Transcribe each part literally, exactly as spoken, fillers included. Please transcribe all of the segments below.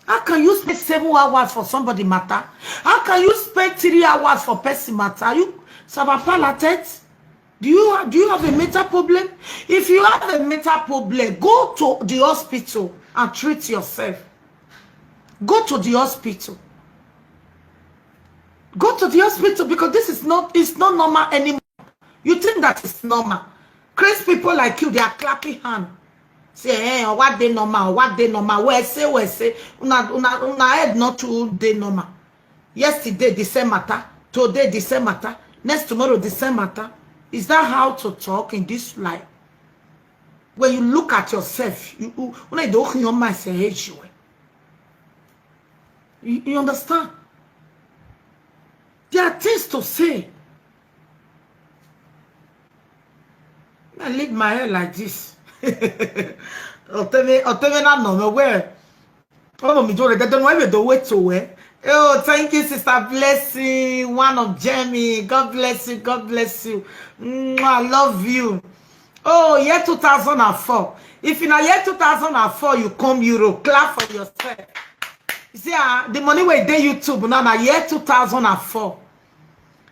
How can you spend seven hours for somebody matter? How can you spend three hours for person matter? You, ça va pas la tête? Do you, do you have a mental problem? If you have a mental problem, go to the hospital and treat yourself. Go to the hospital. Go to the hospital, because this is not, it's not normal anymore. You think that it's normal? Crazy people like you, they are clapping hand. Say, "Hey, what dey normal? What dey normal? Where say, where say? Una, una, una head not too dey normal. Yesterday, the same matter. Today, the same matter. Next tomorrow, the same matter." Is that how to talk in this life? When you look at yourself, you, you, una dey open your mind, say, "Hey, you, you understand?" There are things to say. I leave my hair like this. Oteme, Oteme na no, no, where? Oh, mi jore, they don't know where they wait to where. Oh, thank you, Sister Blessing, one of Jamie. God bless you, God bless you. Mwah, I love you. Oh, year two thousand and four. If in a year two thousand and four, you come Europe, clap for yourself. You see, ah, the money wey dey YouTube now, na year two thousand and four.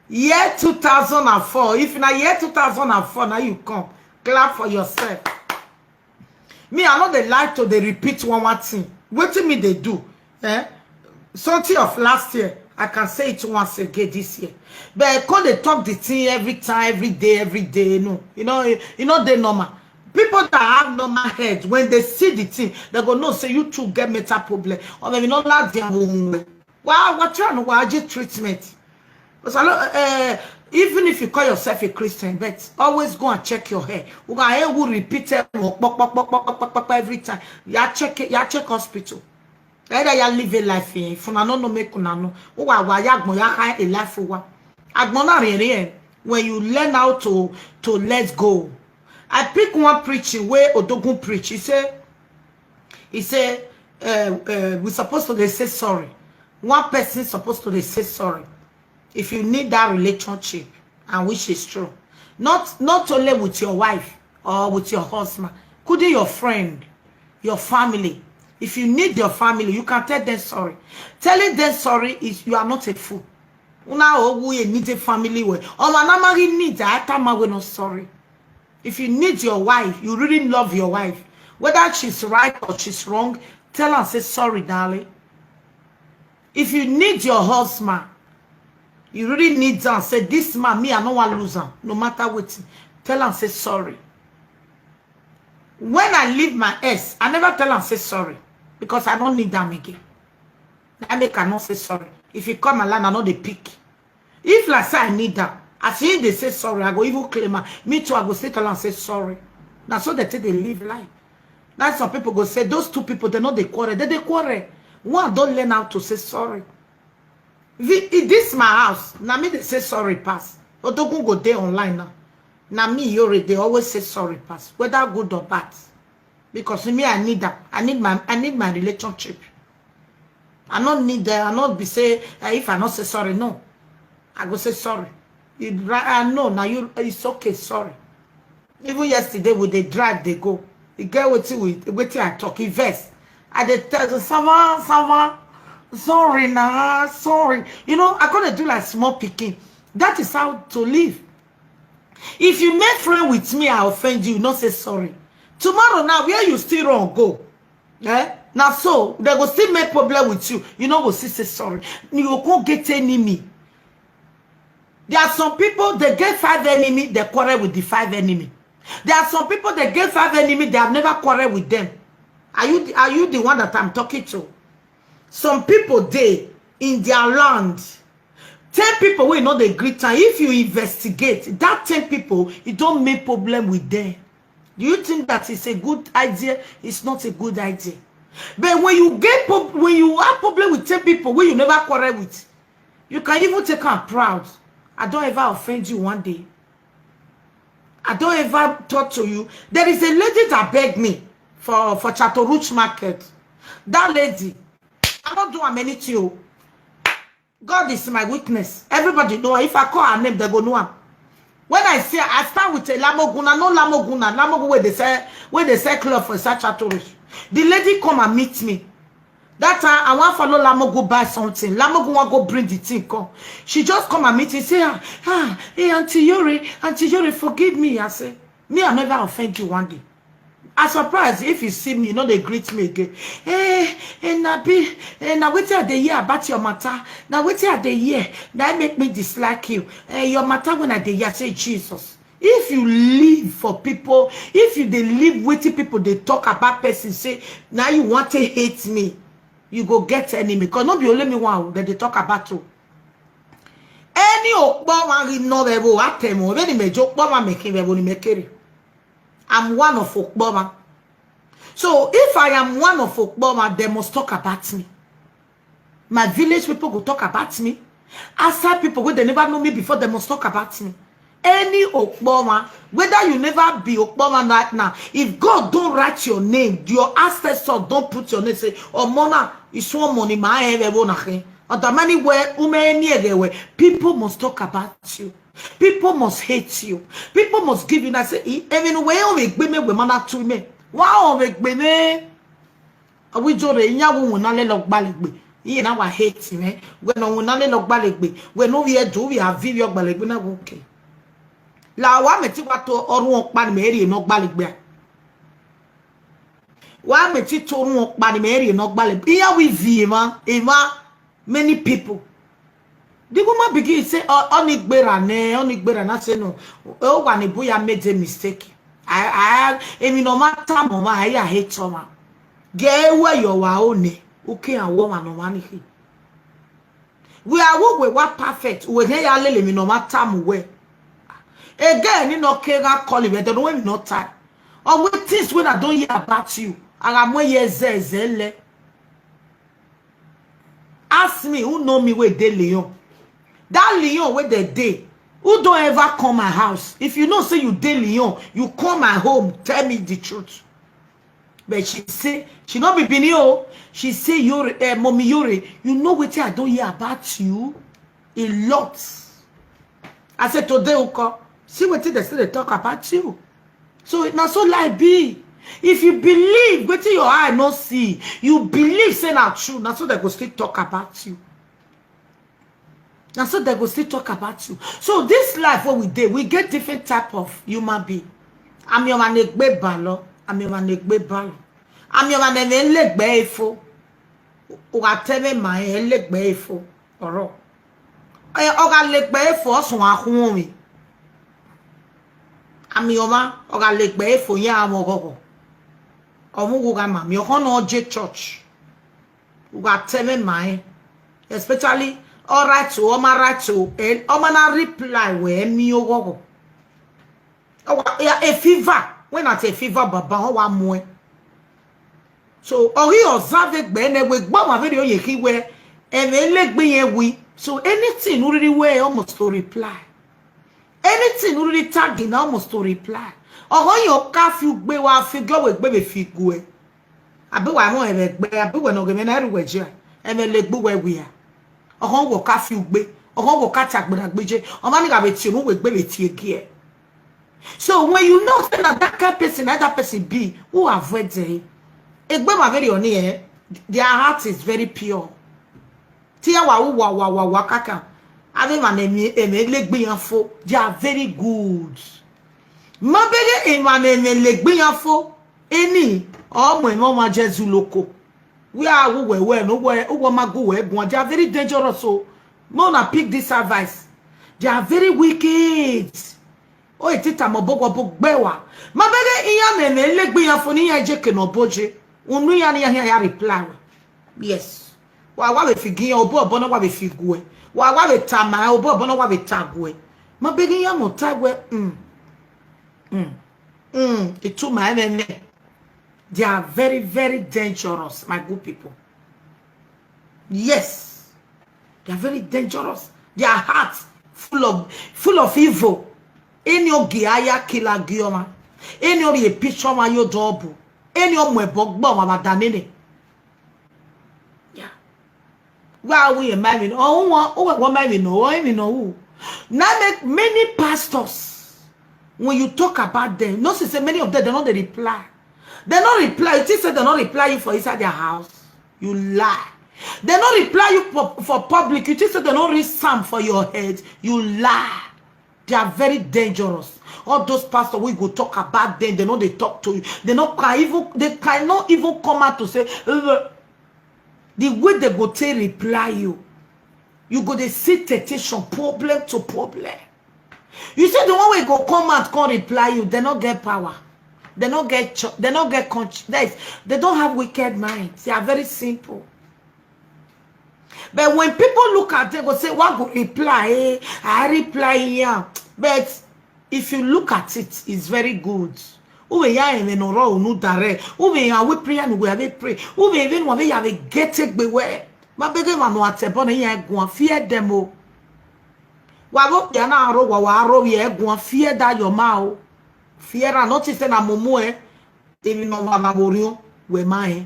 Year two thousand and four. If na year two thousand and four, now you come, clap for yourself. Me, I no dey like to dey repeat one one thing. Wetin me dey do? Eh? Something of last year, I can say it once again this year. But I can't dey talk the thing every time, every day, every day. No, you know, you know, they normal. People that have normal head, when they see the thing, they go, "No, say you two get mental problem." Or maybe not like their own way. Well, what trying to treatment. Because I know, uh, even if you call yourself a Christian, but always go and check your hair. We got hair will repeat it, pop, pop, pop, pop, pop, pop, pop, every time. You check it, you check hospital. Either you live a life here, if una no know, make una know. Who are why you ya high a life for what? Agbona rere, when you learn how to, to let go. I pick one preaching where Odogun preach. He say, he say, uh, uh, we supposed to dey say sorry. One person supposed to dey say sorry. If you need that relationship, and which is true, not, not only with your wife or with your husband, could be your friend, your family. If you need your family, you can tell them sorry. Telling them sorry is, you are not a fool. Una owu ye need a family way. Or an amari need a atama we no sorry. If you need your wife, you really love your wife, whether she's right or she's wrong, tell her, say, "Sorry, darling." If you need your husband, you really need am, say, "This man, me, I no wan lose am, no matter wetin." Tell am, say, "Sorry." When I leave my ex, I never tell am, say, "Sorry," because I don't need am again. I make I not say sorry. If he come my line, I know they pick. If like say I need am, as he dey say sorry, I go even claim am. Me too, I go still tell am, say, "Sorry." Na so they take dey live life. Now some people go say, "Those two people, they no dey quarrel." They dey quarrel. One don learn how to say sorry. Thi-, i-, this my house. Na me dey say sorry pass. Odogun go dey online now. Na me, Yore, dey always say sorry pass, whether good or bad. Because me, I need am. I need my, I need my relationship. I no need, uh, I not be say, uh, if I not say sorry, no. I go say sorry. You dri-, I know now you, it's okay, sorry. Even yesterday we dey drive, they go. You get wetin we, wetin I talk, he vex. I dey tell you, "Sava, Sava, sorry na, sorry." You know, I gonna do like small pikin. That is how to live. If you make friend with me, I offend you, not say sorry. Tomorrow now, where you still run go? Eh? Now so, they go still make problem with you. You know, go still say sorry. You go get enemy. There are some people, they get five enemy, they quarrel with the five enemy. There are some people, they get five enemy, they have never quarreled with them. Are you the, are you the one that I'm talking to? Some people, they, in their land, ten people wey no dey greet am. If you investigate that ten people, you don't make problem with them. Do you think that is a good idea? It's not a good idea. But when you get prob-, when you have problem with ten people wey you never quarrel with, you can even take am proud. I don't ever offend you one day. I don't ever talk to you. There is a lady that begged me for, for Chateau Rouge Market. That lady, I don't do am anything o. God is my witness. Everybody know her. If I call her name, they go know am. When I say, I stand with a Lamoguna, no Lamoguna, Lamogun where they sell, where they sell cloth for Sacha Tourist. The lady come and meet me. That time I wan follow Lamogu buy something. Lamogu wan go bring the thing come. She just come and meet me, say, ah, ah, hey, Auntie Yori, Auntie Yori, forgive me. I say, me, I never offend you one day. I surprise if you see me, you know they greet me again. Hey, hey, Nabi, hey, now wait till they hear about your matter. Now wait till they hear. That make me dislike you. Hey, your matter when I dey hear, say Jesus. If you live for people, if you dey live wetin people dey talk about person, say now you want to hate me, you go get enemy. Because no be only me one that they talk about you. Any okpo wan ri no bebo atemo, any mejo okpo wan making bebo ni mekere. I'm one of Okpoma. So if I am one of Okpoma, they must talk about me. My village people go talk about me. Outside people wey they never know me before, they must talk about me. Any Okpoma, whether you never be Okpoma right now, if God don't write your name, your ancestors don't put your name, say, Omona, it's one money, my head, everyone, okay? Or the money where, ume, any other way, people must talk about you. People must hate you. People must give you that say, "Eh, even we only gbe me we mana to me. Wa o we gbe me." Awi jore nya wo wona le lo gbalegbe. Iye na wa hate me. We no wona le lo gbalegbe. We no we do we have video gbalegbe na wo ke. La wa me ti wa to orun opa ni me ri no gbalegbe. Wa me ti to orun opa ni me ri no gbalegbe. Iya we vi ma, e ma many people. The woman begin say, oh, Onigbera ne, Onigbera na say no. Oh, wani boya made a mistake. I, I, emi no matter mama, I hate mama. Get where you are on. Okay, I want no money. We are who we were perfect. We get ya lele mi no matter mu we. Again, you know, Kega call him, I don't know when not time. Or with things when I don't hear about you. And I'm where you zele. Ask me who know me wey dey Lyon. That Lyon wey dey dey, who don't ever come my house? If you know say you dey Lyon, you come my home, tell me the truth. But she say, she no be Benin o. She say, Yore, eh, Mommy Yore, you know wetin I don hear about you? A lot. I said, today, Uko, see wetin they say they talk about you. So na so life be. If you believe wetin your eye no see, you believe say na true, na so they go still talk about you. Na so they go still talk about you. So this life wey we dey, we get different type of human being. Ami oma na egbe balo, ami oma na egbe balo. Ami oma na eme legbe efo. Uga teme ma e legbe efo. Oro. Eh, oga legbe efo osun ahun mi. Ami oma, oga legbe efo ya amo gogo. Omu guga ma mi oho no je church. Uga teme ma e. Especially all right to, all my right to, eh, all my na reply we mi ogogo. Oh, yeah, a fever. When I say fever, baba, oh, one more. So, or he observe it, ben, we go my video, you hear where, and then let me here we. So, anything, who really wear almost to reply. Anything, who really tag in almost to reply. Or when your curfew, be wa figure with baby figure. Abi wa mo ebe gbe, abi we no ge me na ru we je. Ebe le gbu we we ya. Oho wo ka fi ugbe, oho wo ka ta gbara gbeje. O ma ni ga be ti mu we gbe be ti egi e. So when you know say na that kind person, na that person be, who avoid them? Egbe ma very oni e, their heart is very pure. Ti ya wa wa wa wa wa kaka. Ave ma ne mi, e me le gbe yan fo. They are very good. Ma bege e ma ne me le gbe yan fo. Eni, omo emo ma Jesu loko. We are who we we no we who we ma go we go. They are very dangerous. So no na pick this advice. They are very wicked. Oh, it is mo bogo bo gbewa. Ma bege iya me me le gbe yan fo ni ya je ke no boje. Unu ya ni ya ya reply. Yes. Wa wa be figi obo obo no wa be figue. Wa wa be tama obo obo no wa be tague. Ma bege ya mo tague. Mm. Mm. Mm. It too my enemy. They are very, very dangerous, my good people. Yes. They are very dangerous. Their heart full of full of evil. Any ogi aya killer gioma. Any ogi picture ma yo double. Any o mwe bogbo ma badanene. Yeah. Where are we in my oh, oh, what my no, oh, me no. Now make many pastors when you talk about them, no say many of them they no dey reply. They no reply. You think say they no reply you for inside their house. You lie. They no reply you for, for public. You think say they no read Psalm for your head? You lie. They are very dangerous. All those pastors we go talk about them, they no dey talk to you. They no can even, they cannot even come out to say, "Uh," the way they go take reply you. You go dey see temptation, problem to problem. You see the one wey go come out, come reply you, they no get power. They no get cho-, they no get conscience. They don't have wicked minds. They are very simple. But when people look at them, go say, "What go reply? Eh, I reply here." But if you look at it, it's very good. Ube ya eme no ro unu dare. Ube ya we prayer no we have pray. Ube even wa we have get take be where. Ma bege ma no atebo na ya go fear them o. Wa bo ya na ro wa wa ro ye go fear that your ma o. Fear na not say na mumu eh. Even no wa ma borio we ma eh.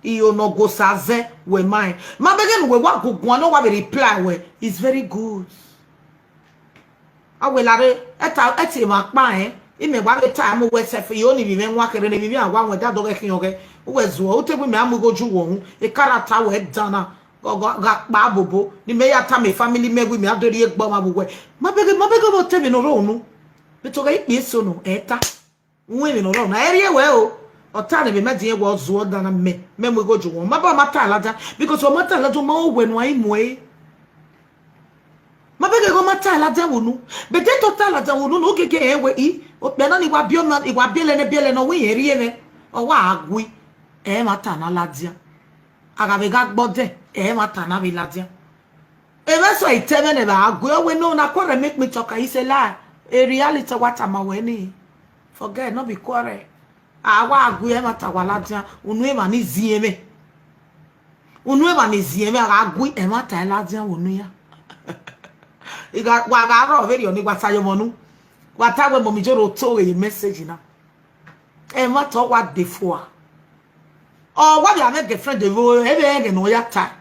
Iyo no go saze we ma eh. Ma bege no we wa go go no wa be reply we. It's very good. Awelare eta eti ma pa eh. Ime wa be ta mo we se fi yo ni bi me nwa kere ni bi me awa we da do ke kin oge. We zuo o te bi me amu go ju wo hu. E character we dana. Go go ga pa bobo. Ni me ya ta me family me bi me adori e gbo ma bo we. Ma bege ma bege bo te bi no ro nu. Bi to ga ipi eso no eta. Nwe mi no ro na eri e we o. Ota ni bi me di e wo zuo dana me. Me mu go ju wo. Ma ba ma ta la da. Because o ma ta la do ma o we no ai mo e. Ma bege go ma ta la da wo nu. Be de to ta la da wo nu no gege e we i. O pe na ni wa bi o na i wa bi le ne bi le no we eri e me. O wa agui. E ma ta na la dia. Aga be ga gbo de. E ma ta na bi la dia. Ebe so iteme ne ba agwe we no na quarrel make me talk. He say lie. A reality what am I winning? Forget no be quarrel. Awa agwe e mata wala dia. Unu e mani zieme. Unu e mani zieme agwe e mata la dia unu ya. Iga wa ga ro very oni wa sayo monu. Wa ta we mo mi joro to we message na. E mata wa de fo a. O wa bi ame girlfriend de vo e be ege no ya ta.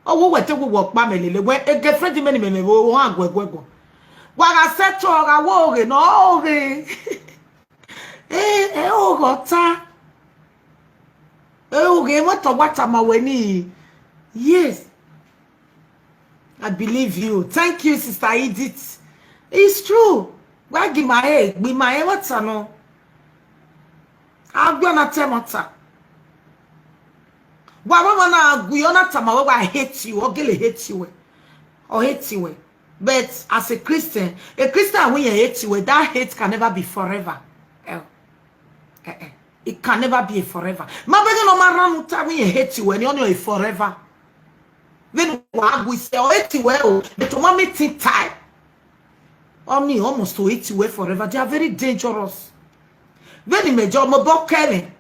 O wo we te wo pa me lele we e girlfriend me ni me me vo wa gwe gwe gwe. Wa ga se to ga wo ge no ge. E e o go ta. E o ge mo to wa ta ma we ni. Yes. I believe you. Thank you, Sister Edith. It's true. Wa gi ma e gbi ma e wa ta no. Agwa na temata. Wa mama na agwi ona tama wa I hate you. Ogele hate you. Or hate you. But as a Christian, a Christian when you hate you, that hate can never be forever. Eh, eh, eh. It can never be a forever. Ma bege no ma ranu ta when you hate you when you're forever. When wa agwi se o hate you o, but to ma meeting time. Oni almost to hate you forever. They are very dangerous. When you may job mo boke me.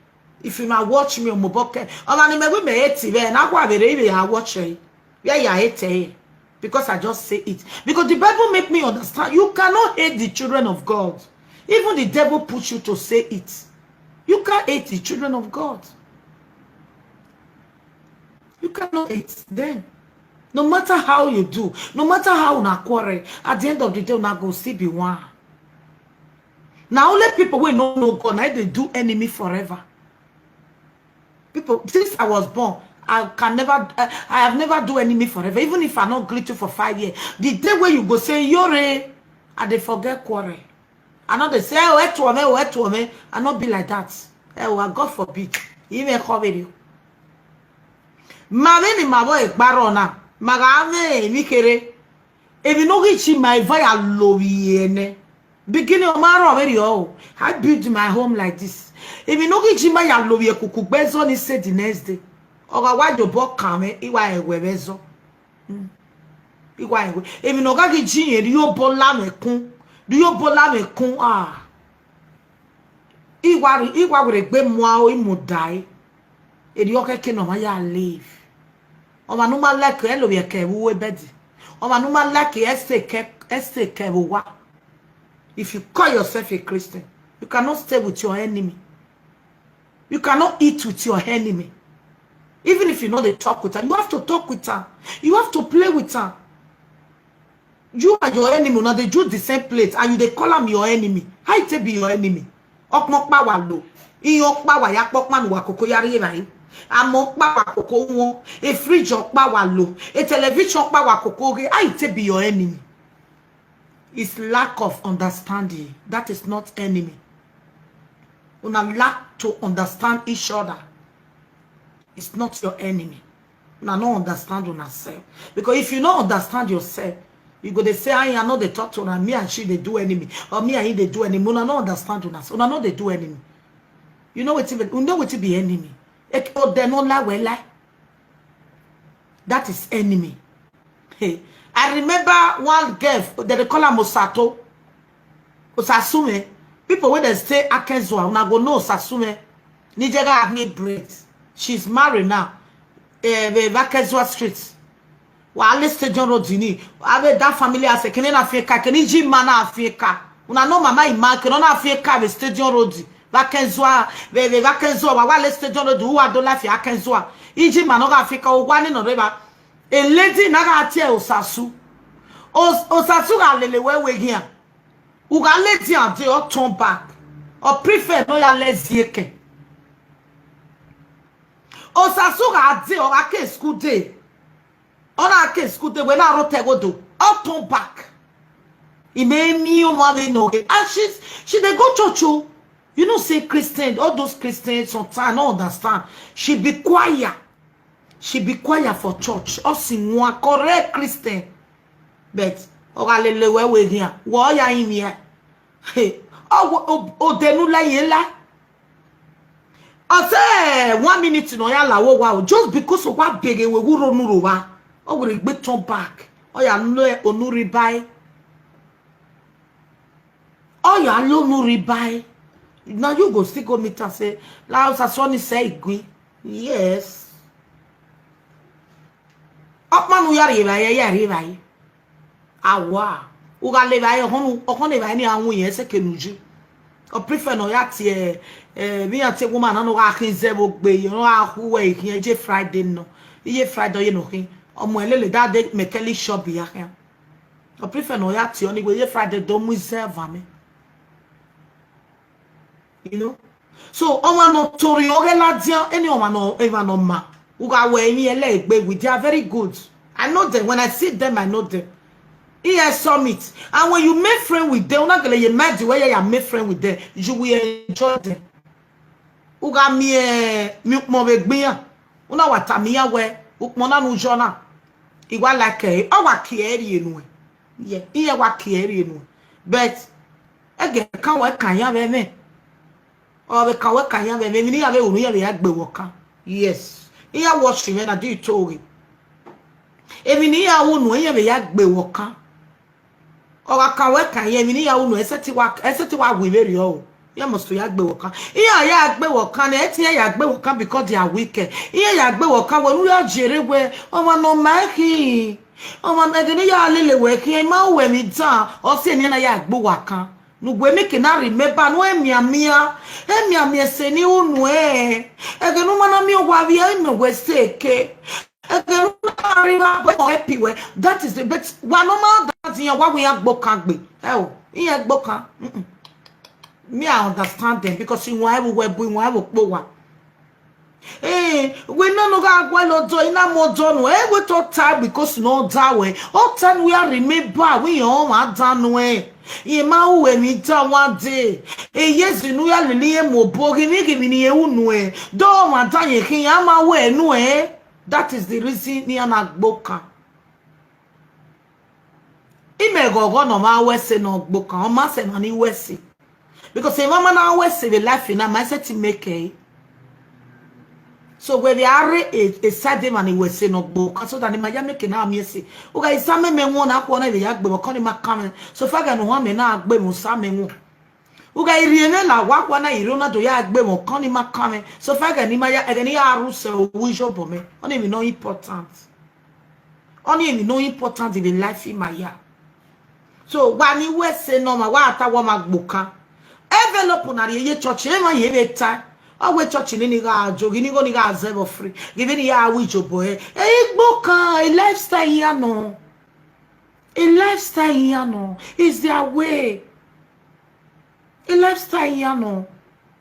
If you ma watch me mo boke. O ma ni me we me hate you na kwa bere ibe ya watch e. Where you hate e. Because I just say it. Because the Bible make me understand. You cannot hate the children of God. Even the devil push you to say it. You can't hate the children of God. You cannot hate them. No matter how you do, no matter how una quarrel, at the end of the day, una go still be one. Now only people we no know God, now they do enemy forever. People, since I was born, I can never, I, I have never do enemy forever. Even if I not greet you for five years, the day where you go say, "Yore," I dey forget quarrel. I know they say, "Oh, etuome, oh, etuome." I not be like that. Eh, oh, God forbid. Even cover you. Ma ve ni ma vo e gbaro na. Ma ga ve mi kere. Ebi no gi chi ma va ya lo vi ene. Beginning of my robbery, oh, I built my home like this. Ebi no gi chi ma ya lo vi e kuku gbezo ni say the next day. Oga wa jo bo kan me, iwa e we bezo. Mm. Iwa e we. Ebi no ga gi chi ye, ri o bo la me kun. Ri o bo la me kun, ah. Iwa ri, iwa we gbe mo a o imu dai. Eri o ke ke no ma ya leave. O ma no ma like e lo ye ke wu e bedi. O ma no ma like e se ke, e se ke wo wa. If you call yourself a Christian, you cannot stay with your enemy. You cannot eat with your enemy. Even if you know they talk with her, you have to talk with her. You have to play with her. You and your enemy, now they do the same plate, and you they call am your enemy. How it take be your enemy? Okmo pa wa lo. Iyo pa wa ya pokma nu wa koko ya ri rai. Amo pa wa koko won, a fridge pa wa lo, a television pa wa koko ge. How it take be your enemy? It's lack of understanding. That is not enemy. Una lack to understand each other. It's not your enemy. Una no understand una self. Because if you no understand yourself, you go dey say, "I, I no dey talk to una. Me and she dey do enemy. Or me and he dey do enemy." Una no understand una self. Una no dey do enemy. You know wetin be, you know wetin be enemy? Eke ode no la we la. That is enemy. Hey, I remember one girl, they dey call her Mosato. Osasume. People wey dey stay Akenzua, una go know Osasume. Nijega have me bread. She's married now. Eh, the Akenzua Street. Wa ale Stadium Road ni. Ave that family house, kene na fieka, kene ji mana fieka. Una know mama ima, kene na fieka, the Stadium Road. Akenzua, the, the Akenzua, wa wa ale Stadium Road, who are the life Akenzua. Iji mana ga fieka, o wa ni no reba. A lady na ga tie Osasu. Os-, Osasu ga lele we we here. U ga lady and they all turn back. Or prefer no ya lezi eke. Osasu ga de o ga ke school day. Ona ke school day when I wrote go do. All turn back. It made me one way no. And she's, she dey go church o. You know say Christian, all those Christians sometimes I no understand. She be choir. She be choir for church. Us in one correct Christian. But oga lele we we here. Wo ya in here. Hey. Oh, o, o denu la ye la. I say one minute no ya la wo wa o. Just because of what big we go run ro wa. O we gbe turn back. O ya nlo e onu ribai. O ya lo nu ribai. Now you go still go meet and say, "La Osasoni say igui." Yes. Okpanu ya ribai, ya ribai. Awa. U ga le bai, okon, okon le bai ni awun yen se kenuji. O prefer no ya ti e, eh, mi ya ti woman no ga kin ze bo gbe, you know, a hu we kin je Friday no. Iye Friday ye no kin. Omo elele that day me tell shop ya kin. O prefer no ya ti oni we ye Friday do mu ze va me. You know? So, ọmọ no tori oge la dia, any ọmọ no, ever no ma. Uga we mi ele egbe, we, they are very good. I know them. When I see them, I know them. E S Summit. And when you make friend with them, una gele ye mad the way you make friend with them, you will enjoy them. Uga mi, eh, mi mo be gbiyan. Una wa ta mi ya we, ukmo na nu jona. Iwa like e, o wa ki e ri enu e. Yeah, iye wa ki e ri enu e. But, ege kan we kan ya be me. O be kan we kan ya be me, mi ni ya be unu ya be ya gbe wo kan. Yes. Iya wo shi me na di to ri. Emi ni ya unu ya be ya gbe wo kan. O ga kan we kan ye, emi ni ya unu, ese ti wa, ese ti wa wi be ri o. Ya must ya gbe wo kan. Iya ya gbe wo kan, e ti ya gbe wo kan because they are wicked. Iya ya gbe wo kan, we nu ya jere we. O ma no ma ki. O ma me de ni ya lele we ki, e ma we mi dan. O se ni na ya gbe wo kan. Nu gwe mi ke na remember, nu e mi amia. E mi amia se ni unu e. E ke nu ma na mi o wa bi e mi we se ke. Eke na ri na bo happy we. That is the best. Wa no ma that yen wa we ya gbo kan gbe. E o, yen gbo kan. Mm-mm. Me, I understand them because in wa we bu, in wa we po wa. Eh, we no no ga gwa lo do, ina mo do no. Eh, we to ta because no da we. O ta we are remember we o ma da no e. Ye ma u we mi da one day. E yes nu ya lili e mo bo gi mi gi mi ni e unu e. Do ma da ye ki ya ma we nu e. That is the reason ni ana gbokan. Ime gogo no ma wese no gbokan, o ma se no ni wese. Because if mama na wese the life in my set make e. So we be are a, a side man ni wese no gbokan, so that ni ma ya make na mi ese. Uga isa me me won na ko na be ya gbe mo kan ni ma kan me. So fa ga no wa me na gbe mo sa me won. Uga iri ene la wa kwa na iri ona do ya gbe mo kan ni ma kan me. So fa ga ni ma ya, e ga ni ya ru se o wi jo bo me. Oni mi no important. Oni mi no important in the life in my ya. So wa ni we se no ma wa ata wa ma gbo kan. Envelope na ri ye church e ma ye be ta. O we church ni ni ga jo, gi ni go ni ga ze bo free. Gi ni ya wi jo bo e. E gbo kan, a lifestyle ya no. A lifestyle ya no. Is their way. A lifestyle ya no.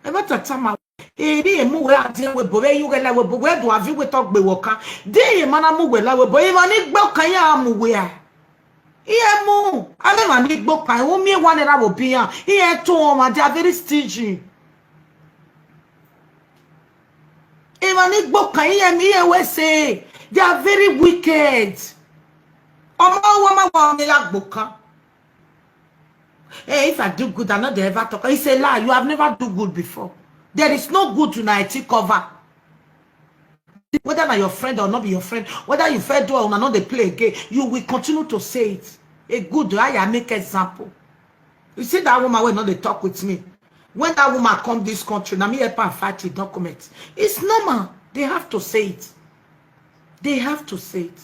E ma tata ma Eri emu we adi we bo we yu we la we bo we do avi we talk be woka. De ye mana mu we la we bo. Ima ni gbo kan ya mu we a. Iye mu. Ave ma ni gbo kan. Wo mi wa ne ra wo bi ya. Iye to o ma, they are very stingy. Ima ni gbo kan. Iye mi, iye we say. They are very wicked. Omo wa ma wa mi la gbo kan. Hey, if I do good, I know they ever talk. It's a lie. You have never do good before. There is no good tonight. Take cover. Whether na your friend or not be your friend, whether you fair do or not, they play again. You will continue to say it. A good, I make example. You see that woman when not they talk with me. When that woman come this country, now me help her fight the document. It's normal. They have to say it. They have to say it.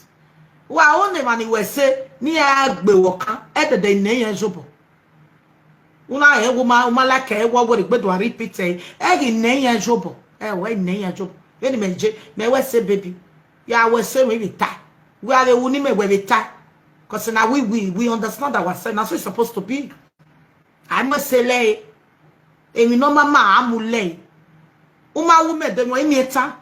Wa one man we say ni agbe woka. E de de ne yen jobo. Una e wo ma, uma la ke wo wo gbe do repeat e. E gi ne yen jobo. E we ne yen jobo. Eni me je, me we say baby. Ya we say we be tie. We are the uni me we be tie. 'Cause now we, we, we understand ourselves. That's what it's supposed to be. I must say le. Emi no mama amule. Uma wo me de no emi eta.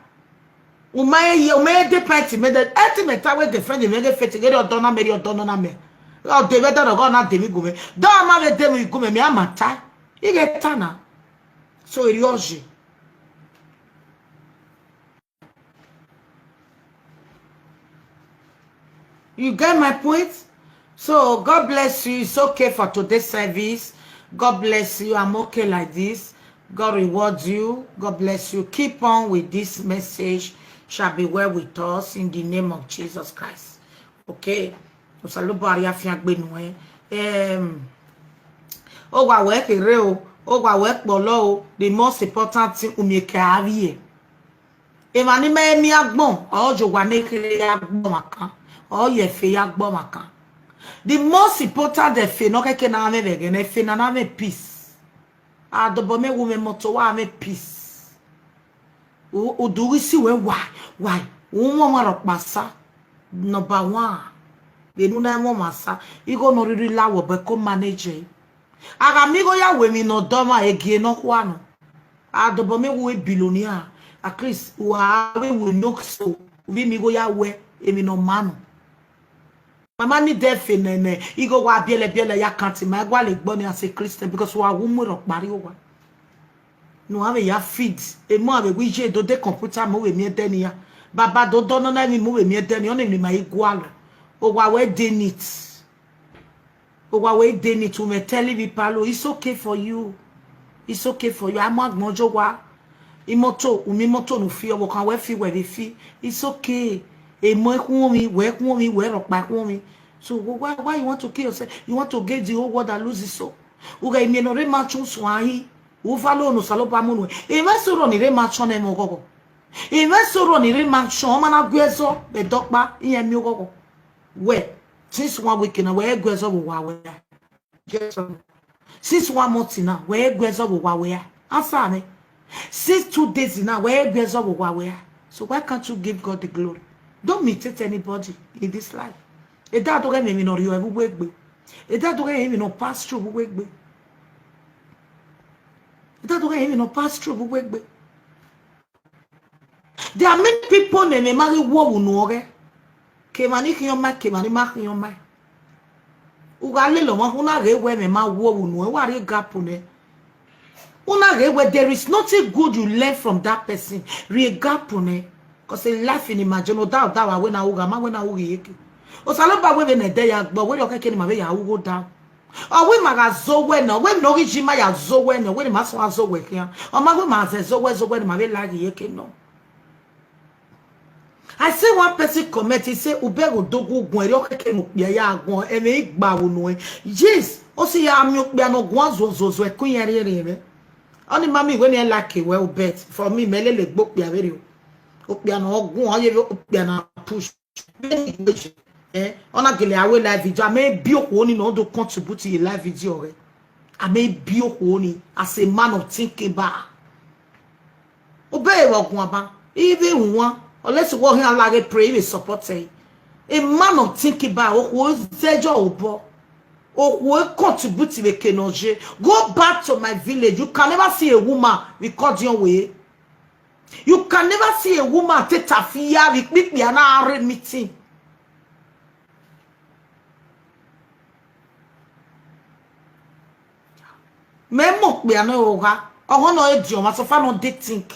Uma e ye, uma e de party me de. Eti me ta we defend me, ge fete, ge odo na me, odo na me. O de we do go na de mi gume. Do ma we de mi gume, mi amata. I ge ta na. So eri oji. You get my point? So God bless you. It's okay for today's service. God bless you. I'm okay like this. God reward you. God bless you. Keep on with this message. Shall be well with us in the name of Jesus Christ. Okay. Osalobari afiagbenu e. Em, o wa we kere o, o wa we polo o. The most important thing, umi ke avi e. Ema ni me mi agbon, o jo wa ne kere agbon makan, o ye fe agbon makan. The most important the fe no keke na me vege ne fe na na me peace. Adobo me wo me moto wa me peace. U, u du isi we why, why? U mo ma ro pasa. Number one. Be nu na mo masa. I go no riri la wo be ko manage. Aga mi go ya we mi no do ma egi no kwa no. Adobo me wo e billionaire. At least u a we wo no so. We mi go ya we emi no manu. Mama ni de fe nene. I go wa biele biele ya kanti ma gwa le gbo ni as a Christian because wa wu mu ro pari o wa. No ave ya feed. E mo ave wi je do de computer mo we mi e de ni ya. Baba do do no na mi mo we mi e de ni, o ni mi ma igwa lo. O wa we de nit. O wa we de nit, u me tell mi palo. It's okay for you. It's okay for you. Amo agbon jo wa. Imoto, umi moto no fi, owo kan we fi, we be fi. It's okay. E mo e kun mi, we kun mi, we ro pa kun mi. So wh-, why, why you want to kill yourself? You want to get the whole world and lose it so. U ga imi no re ma chun so ahi. U fa lo no salo pa mo no. E me so ro ni re ma chun e mo gogo. E me so ro ni re ma chun, o ma na gwe zo, be dokpa, iye mi gogo. We, since one week now, we gwe zo wo wa we. Yes, sir. Since one month now, we gwe zo wo wa we. Answer me. Since two days now, we gwe zo wo wa we. So why can't you give God the glory? Don't imitate anybody in this life. E da to get me, me no rio ebu we gbe. E da to get me, no pass through we gbe. E da to get me, no pass through we gbe. There are many people ne me mari wo unu ore. Ke mani ki yo ma, ke mani ma ki yo ma. U ga le lo mo, una ge we me ma wo unu e, wa re gap ne. Una ge we, there is nothing good you learn from that person. Re gap ne. 'Cause a life in imagine, o da, o da wa we na u ga ma, we na u ge yeke. O sa lo ba we be ne de ya gbo, we lo ke ke ni ma be ya u go da. O we ma ga zo we no, we no gi ji ma ya zo we no, we ni ma so a zo we kian. O ma we ma ze zo we, zo we ni ma we la gi ye ke no. I see one person comment, he say, "Ube go dogu gun, eri o ke ke no pia ya gun, e me igba wo no e." Yes, o si ya mi o pia no gun zo zo zo e kun ye re re re. Oni mami we ni e like we o bet. For me, me le le gbo pia we re o. O pia no gun, o ye o pia na push. Eh, ona gele awe live video. Ame bi okwo ni no do contribute ye live video re. Ame bi okwo ni as a man of thinking ba. Obe e wo gun aba. Ibe won. Unless wo hin alage pray, ibe support e. A man of thinking ba. Okwo zejo obo. Okwo contribute we kenoje. Go back to my village. You can never see a woman record your way. You can never see a woman take tafia with people and are meeting. Me mo pe ana oga. Ogo no e di o ma so fa no dey think.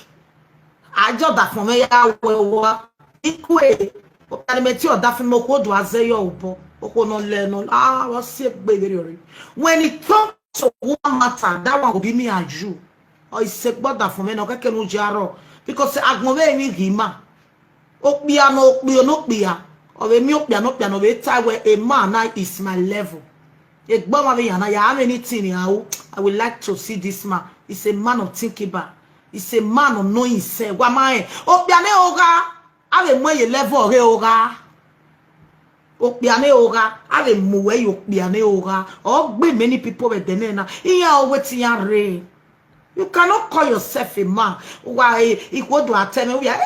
Ajo da fun me ya we wa. Ikwe. O ka ni me ti o da fun mo ko do aze yo ubo. O ko no le no. Ah, what say gbe gbe ori. When it comes to one matter, that one will be me and you. Or it's a brother for me no keke no jaro. Because agbon we mi gi ma. Okpia no okpia no okpia. Or we mi okpia no okpia no we tie where a man now is my level. Egbon ma be yana ya have anything ya o. I would like to see this man. He's a man of thinking about. He's a man of knowing himself. Wa ma e. Okpia ne oga. Have a more level of oga. Okpia ne oga. Have a more okpia ne oga. Or be many people with the name. Iya o wetin ya re. You cannot call yourself a man. Why equal to a ten? We are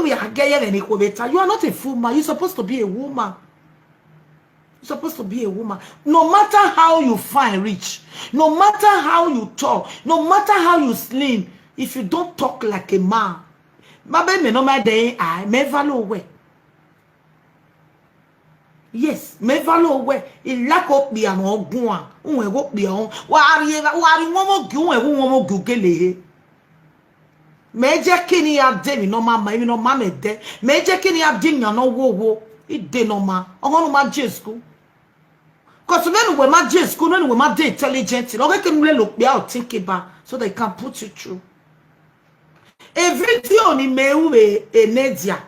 we are gay and equal better. You are not a full man. You're supposed to be a woman. You're supposed to be a woman. No matter how you find rich, no matter how you tall, no matter how you slim, if you don't talk like a man, my baby, no matter I may value away. Yes, me follow we. Ilako pia no gun a. Unwe go pia on. Wa ari wa ari won mo gi unwe won mo gi gele he. Me je kini ya de mi no ma ma mi no ma me de. Me je kini ya de mi no wo wo. I de no ma. Omo no ma je school. Cause when we ma je school, when we ma de intelligent, no ke kini le lo pia o think about so they can put you through. A video ni me uwe enedia.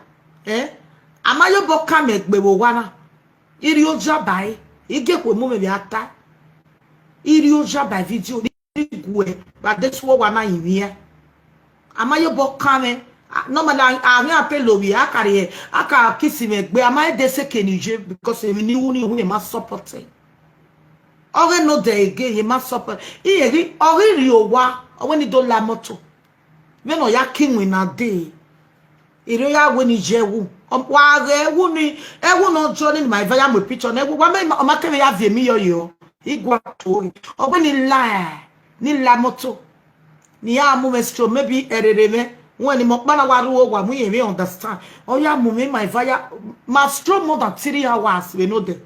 Eh? Amayo boka me gbe wo wana. Iri oja bai. Ige kwe mo me bi ata. Iri oja bai video ni gwe. Ba de suo wana inia. Amayo boka me. Normally, a mi ape lobi akari e. Aka kisi me gbe amaye de se kenije because emi ni wu ni wu ni ma support e. Oge no de ege ye ma support. Iye ri oge ri owa. Owe ni do la moto. Me no ya king win na day. Ire ya we ni je wu. Wa ge wu ni e wu no jo ni my vaya mo picture na e wu wa me o ma kere ya vie mi yo yo. Igwa to. Owe ni la ni la moto. Ni ya mu me stro maybe erere me. When ni mo pa na wa ru o wa mu ye me understand. O ya mu me my vaya ma stro more than three hours we no de.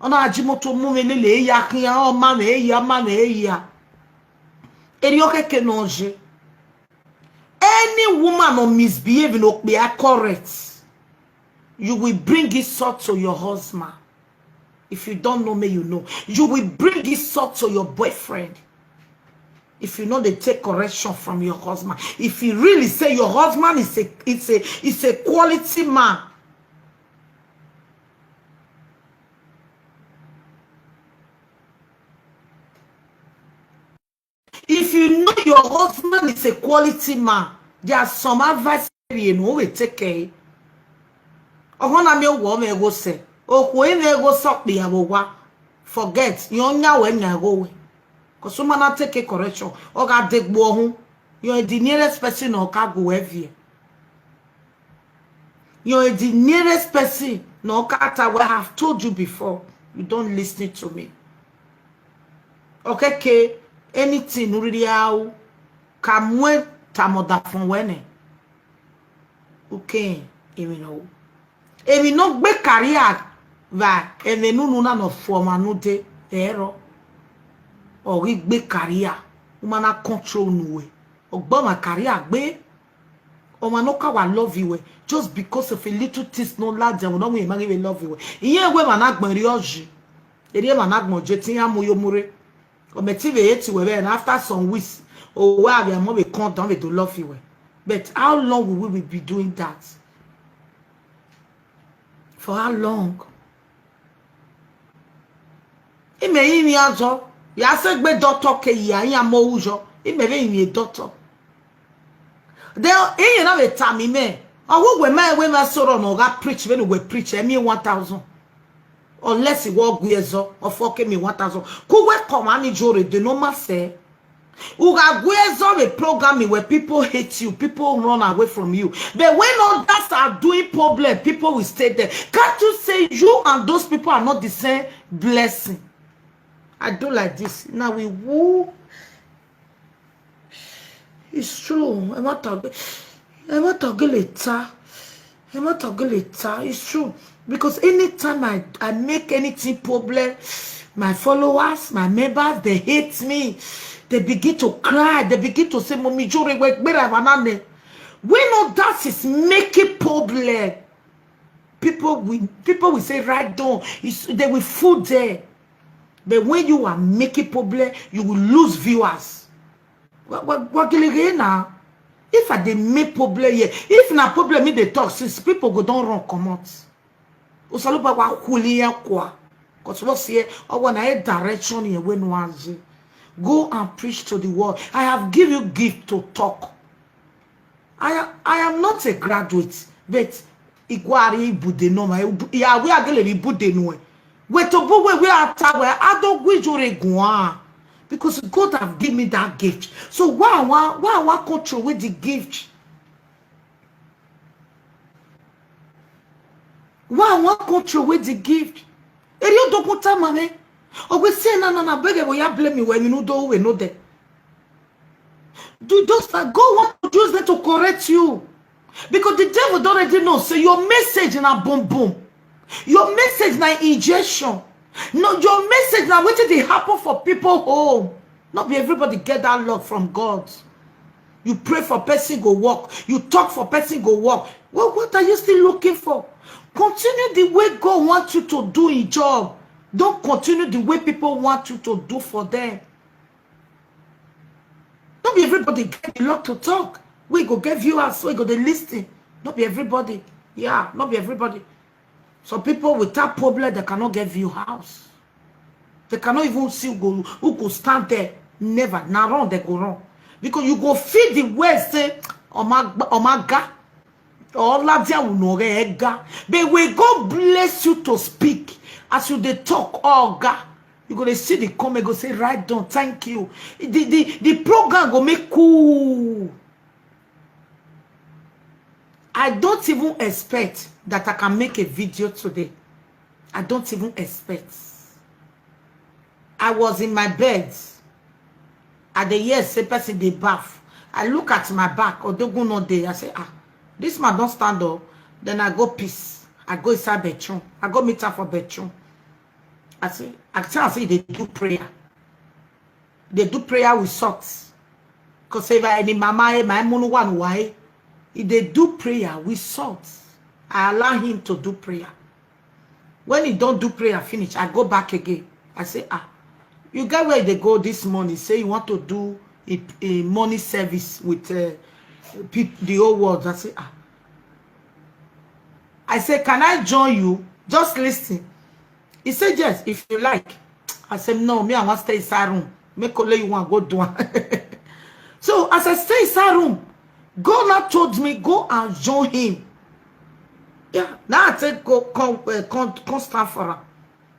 Ona aji moto mu me lele ya kin ya o ma me ya ma me ya. Eri o keke no je. Any woman no misbehave no pe correct. You will bring insult to your husband. If you don't know me, you know. You will bring insult to your boyfriend. If you know they take correction from your husband. If you really say your husband is a is a is a quality man. If you know your husband is a quality man, there are some advice you know we take care. Ohona mi owo me go se. Okwo ime go so pe awo wa. Forget. Yo nya we nya go we. Cause woman na take a correction. Oga de gbo ohun. You are the nearest person o ka go heavy. You are the nearest person no kata we have told you before. You don't listen to me. Okay, ke anything really how come when tamoda from when. Okay, emi no. Emi no gbe career va emi nunu na no forma nu de ero. Ori gbe career. Uma na control nu we. Ogbo ma career gbe. Oma no ka wa love you we. Just because of a little things no large and we no we ma give love you we. Iye we ma na gbon ri oji. Eri ma na gbon je tin ya mu yo mure. O me ti be eighty we and after some weeks, o wa be mo be come down we do love you we. But how long will we be doing that? For how long? Ime imi ajo ya se gbe doctor ke ya ya mo ujo. Ime be imi doctor. Then iye na be tami me. Owo we ma we ma soro no ga preach when we preach emi one thousand. Unless you walk gwe ezo or fuck me one thousand. Ku we come ani jore de no ma se. Uga gwe ezo we program where people hate you, people run away from you. But when others are doing problem, people will stay there. Can't you say you and those people are not the same blessing? I do like this. Now we woo. It's true. I'm not talking. Ẹ má tọ̀gí lè ta. Ẹ má tọ̀gí lè ta. It's true. Because anytime I, I make anything problem, my followers, my members, they hate me. They begin to cry. They begin to say, "Mommy, Jore, we gbera banane." We know that is making problem. People will, people will say, "Write down." It's, they will fool there. But when you are making problem, you will lose viewers. Wa, wa, wa gele gele na. If I dey make problem here, if na problem me dey talk, since people go don run comot. Osaluba wa kuli ya kwa. Cause what's here, I want a direction here when one. Go and preach to the world. I have give you gift to talk. I, I am not a graduate, but Igwari Ibude no ma, Ibu-, ya, we are gele Ibude no. We to bu we, we are ta we, I don't wish you a guan. Because God have given me that gift. So why, why, why, why control with the gift? Why, why control with the gift? Eri o dokun ta ma me. O we say na, na, na, beg we ya blame me when you know do we know that. Do those that God want to use them to correct you. Because the devil don already know say your message na boom boom. Your message na injection. No, your message na wetin dey happen for people home. Not be everybody get that luck from God. You pray for person go work. You talk for person go work. Well, what are you still looking for? Continue the way God wants you to do in job. Don't continue the way people want you to do for them. Not be everybody get the luck to talk. We go get viewers, we go dey listen. Not be everybody. Yeah, not be everybody. Some people with that problem, they cannot get view house. They cannot even see who go, who go stand there. Never. Na run, they go run. Because you go feel the way say, "Oma, Oma ga." Or Ladia will no ga. But we God bless you to speak. As you dey talk, oh God, you go dey see the comment, go say, "Write down, thank you." The, the, the program go make cool. I don't even expect that I can make a video today. I don't even expect. I was in my bed. I dey hear say person dey baff. I look at my back, Odogun no dey. I say, "Ah, this man don stand up." Then I go piss. I go inside bedroom. I go meet her for bedroom. I say, I tell her say they do prayer. They do prayer with salt. Cause if I any mama, eh, my munu one why, if they do prayer with salt, I allow him to do prayer. When he don't do prayer finish, I go back again. I say, "Ah, you get where they go this morning? Say you want to do a, a morning service with, uh, peop-, the whole world." I say, "Ah." I say, "Can I join you? Just listen." He said, "Yes, if you like." I said, "No, me, I want stay inside room. Make only you want go do one." So as I stay inside room, God now told me, "Go and join him." Yeah, now I take go, come, uh, come, come stand for him.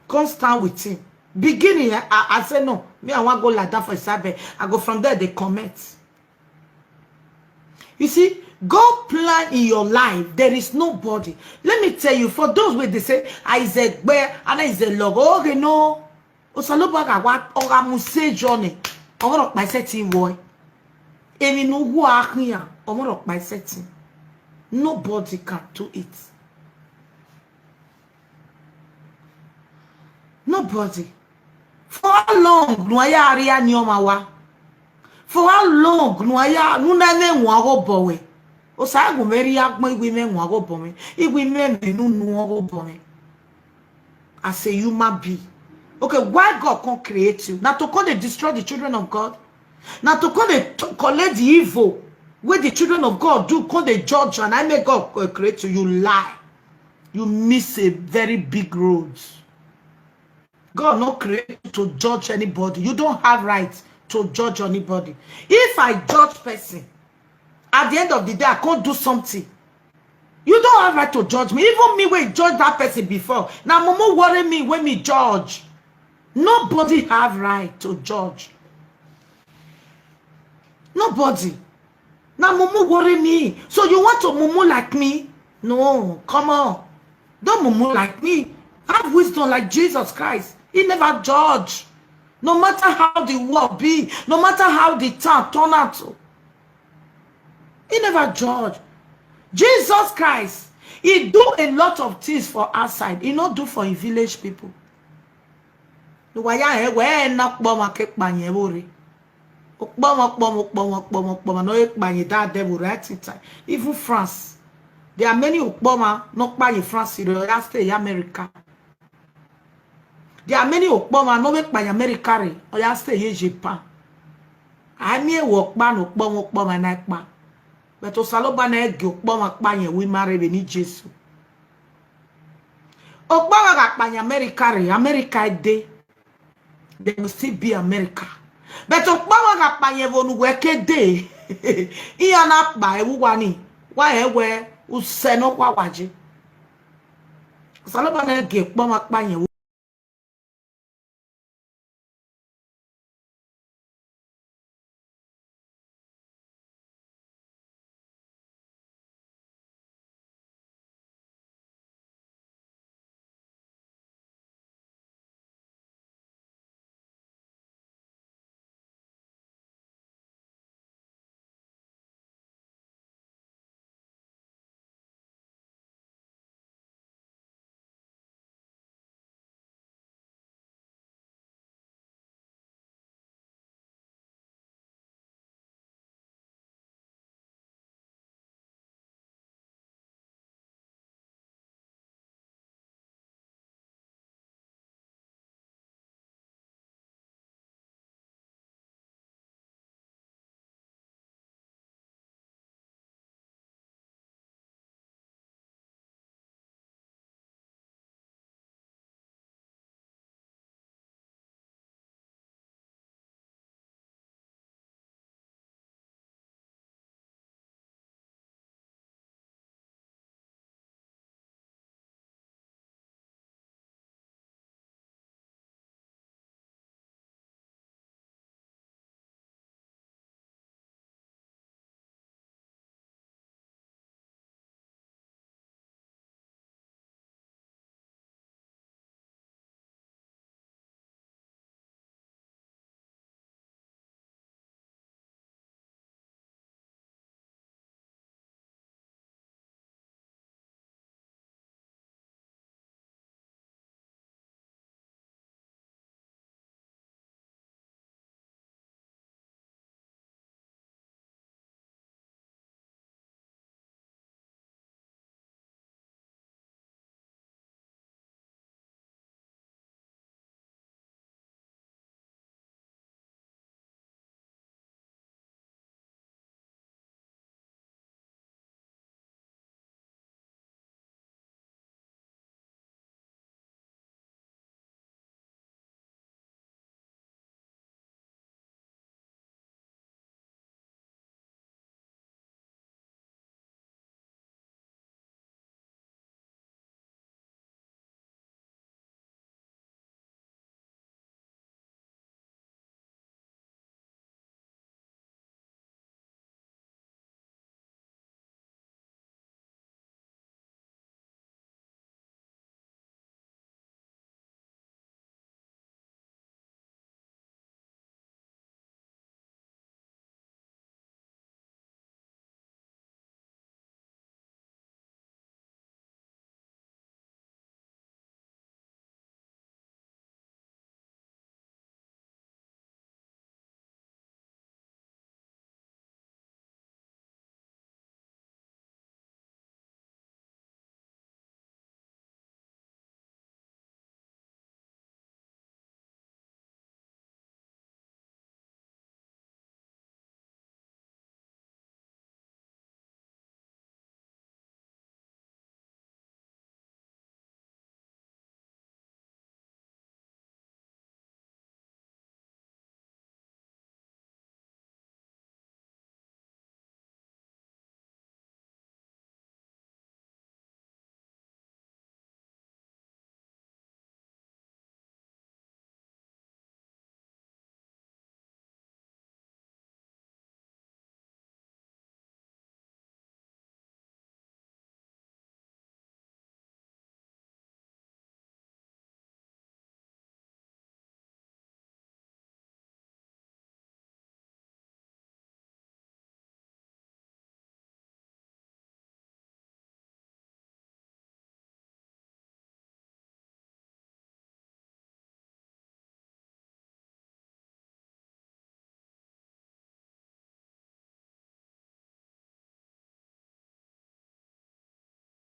Come stand with him. Beginning, I, I, I say, "No, me, I want go lie down for inside bed." I go from there, they comment. You see, God plan in your life. There is nobody. Let me tell you, for those wey dey say, "Ah, is a bear, and is a logo." Okay, no. Osalobaga wa oga muse journey. Omoro pa setting boy. Emi no wo akin ya. Omoro pa setting. Nobody can do it. Nobody. For how long? No aya aria ni oma wa. For how long? No aya, no na ne nwa go bowe. Osagu meri ya gbon igwe me nwa go bowe. Igwe me me no no go bowe. As a human being. Okay, why God can't create you? Now to come they destroy the children of God. Now to come they t-, collect the evil where the children of God do, come they judge, and I make God, uh, create you. You lie. You miss a very big road. God not create you to judge anybody. You don't have right to judge anybody. If I judge person, at the end of the day, I can't do something. You don't have right to judge me. Even me, when judge that person before. Now, Momo worry me when me judge. Nobody have right to judge. Nobody. Now, Momo worry me. So you want to Momo like me? No, come on. Don't Momo like me. Have wisdom like Jesus Christ. He never judge. No matter how the world be, no matter how the town turn out, he never judge. Jesus Christ, he do a lot of things for outside, he no do for him village people. Waya he we na kpoma ke kpanye wore. Okpoma, kpoma, kpoma, kpoma, kpoma, no ekpanye that devil right in time. Even France, there are many okpoma no kpanye France, you know, stay America. There are many okpoma no ekpanye America re, or ya stay here Japan. I mean, okpa no okpoma, okpoma na ekpa. But Osaloba na ege okpoma kpanye we marry be ni Jesu. Okpoma ga kpanye America re, America day. They will still be America. But okpoma ga kpanye vonu weke day. Iya na kpa ewu wani. Wa ewe useno kwa waje. Osaloba na ege okpoma kpanye